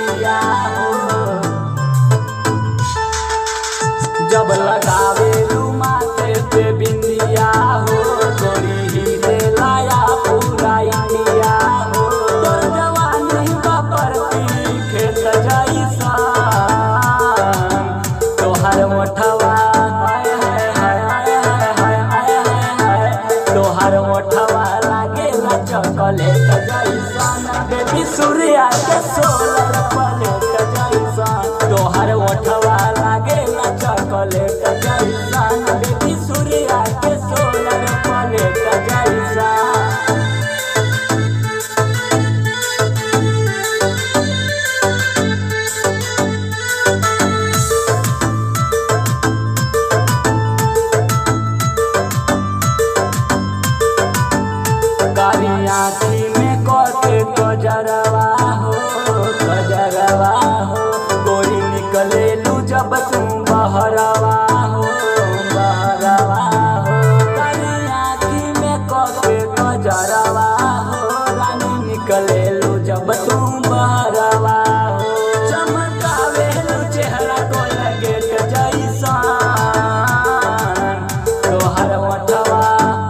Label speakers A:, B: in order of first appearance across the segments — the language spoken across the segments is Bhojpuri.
A: बिंदिया हो। जब लगावेलू माथे पे बिंदिया हो, गोरी हिले लाया पूरा इंडिया हो। तोर जवानी बपरती खेत जैसा, तोहर ओठवा हाय हाय हाय हाय हाय हाय हाय हाय, तोहर ओठवा लागेला चॉकलेट जैसन, बेबी सूर्या के सोलर प्लेट जैसन। तोहर ओठवा लागेला चॉकलेट जैसन, बेबी सूर्या के सोलर प्लेट जैसन। कारी आँखी में कते कजरवा हो, कजरवा हो, गोरी निकलेलू जब तू बहरवा हो, बहरवा हो। कारी आँखी में कते कजरवा हो, रानी निकलेलू जब तू बहरवा हो। चमकावेलू चेहरा कोलगेट जैसन, तोहर ओठवा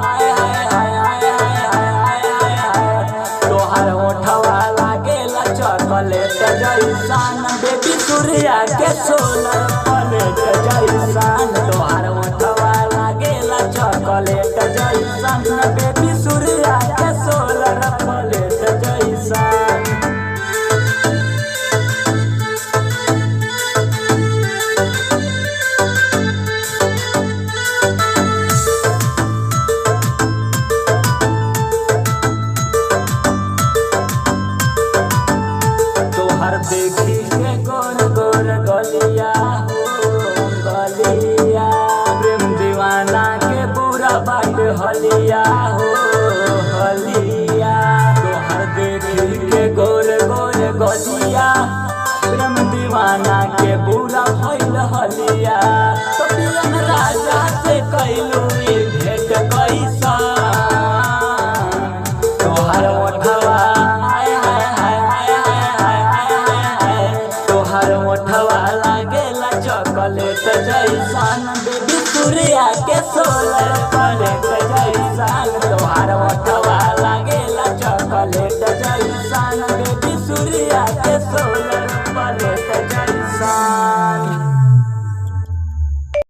A: हाय हाय हाय हाय हाय हाय हाय हाय, तोहर ओठवा लागेला चॉकलेट जैसन, बेबी सूर्या के सोलर प्लेट जैसन। तोहर ओठवा लागेला चॉकलेट जैसन, बेबी सूर्या के सोलर प्लेट जैसन। तोहर देखी के गोर गोर गलिया हो, गलिया, प्रेम दीवाना के बुरा बाट हलिया हो, हलिया। तोहर देखी के गोर गोर गलिया, प्रेम दीवाना के बुरा भइल हलिया। तो प्रेम राजा से कैलू ई भेंट कैसन, तोहर ओठवा हाय हाय हाय हाय हाय हाय हाय हाय, तोहर ओठवा लागेला चॉकलेट जैसन, बेबी सूर्या के सोलर प्लेट जैसन। तोहर ओठवा लागेला चॉकलेट जैसन, बेबी सूर्या के सोलर प्लेट जैसन।